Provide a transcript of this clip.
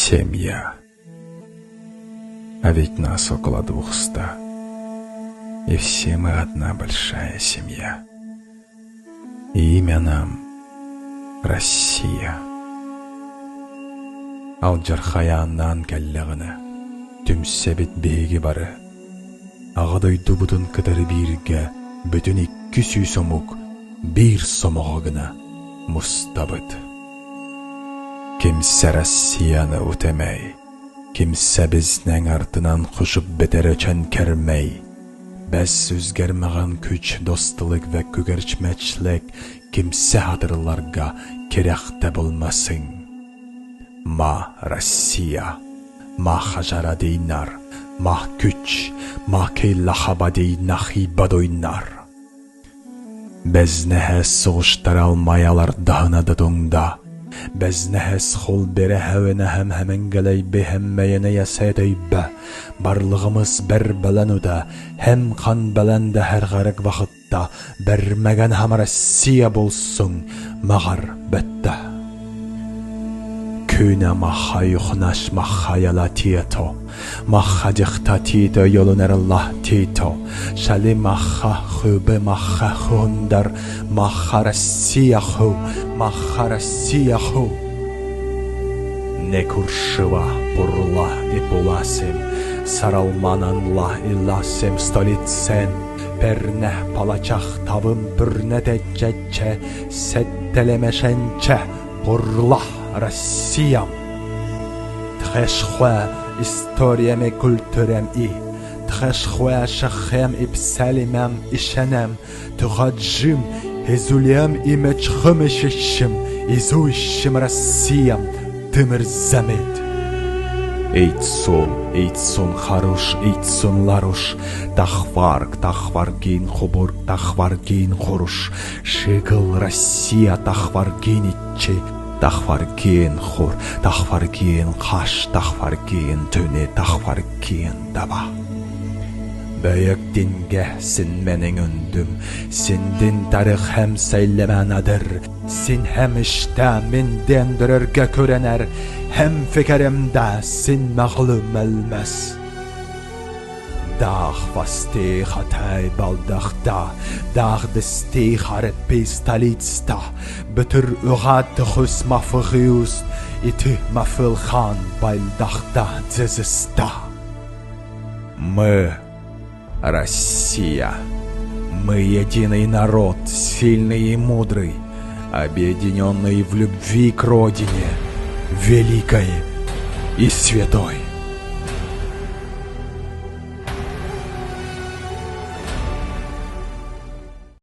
Семья. А ведь нас около 200. И все мы одна большая семья. И имя нам Россия. Алдьархай ааҥнаан кэллэҕинэ, түмсэбит биһиги бары. Аҕа дойдубутун кытары бииргэ бүтүн 200 омук биир сомоҕо гына мустабыт. Kimse Россияны үтэмэй, kimse biznең артынан кушып бетер өчен кермей. Бәс өзгермәгән күч, достлык вә күгәрчмәчлек kimse хатырларга кирәк тә булмасын. Ма Россия, ма хажара дейнар, ма күч, ма кейлахабадей нахи бадойнар. Бәзнәһә сугыштыра алмай алар даһына дытуңда. Бәзнәһәс хул берә һәвенә һәм һәмәнгәләй бе һәммәйенә ясәтәйбә. Барлыгымыз бер белән үтә, һәм кан белән дә һәр гарык вакытта бермәгән һәм Россия булсын, мәгәр бетте. Күнә маха юхнаш маха яла тието, маха дихта тито yolunер лах тито, шали маха хубе маха хундар, маха Россия ху, маха Россия ху. Не куршыва бурла и буласем, саралмананла иласем столицен, пернeh палачах тавым пүрнетечече, сеттелемешенче, бурла Россиям. Тхэшхуа историям и культурам и, тхэшхуа шахем и псалимам и шанам, тухаджим, изулям и мечхымешещим, изуищим Россиям, тымырзамет. Эйтсун, эйтсун харуш, эйтсун ларуш, тахварг, тахваргин хубур, тахваргин хуруш, шигл Россия тахваргин итчи, тахваргин хур, тахваргин хаш, тахваргин төне, тахваргин даба. Бөек дингә син менең өндүм, синдин тарих һәм сәйләмәнәдер, син һәм эштә миндән дөрергә күренер, һәм фикеремдә син мәгълүм әлмәс. Дах васти хатай балдахта, дах дисти харепи столицта, бөтер уга төхүс мафыгиус, ити мафылхан байлдахта дзезиста. Мы Россия. Мы единый народ, сильный и мудрый, объединенный в любви к родине, великой и святой.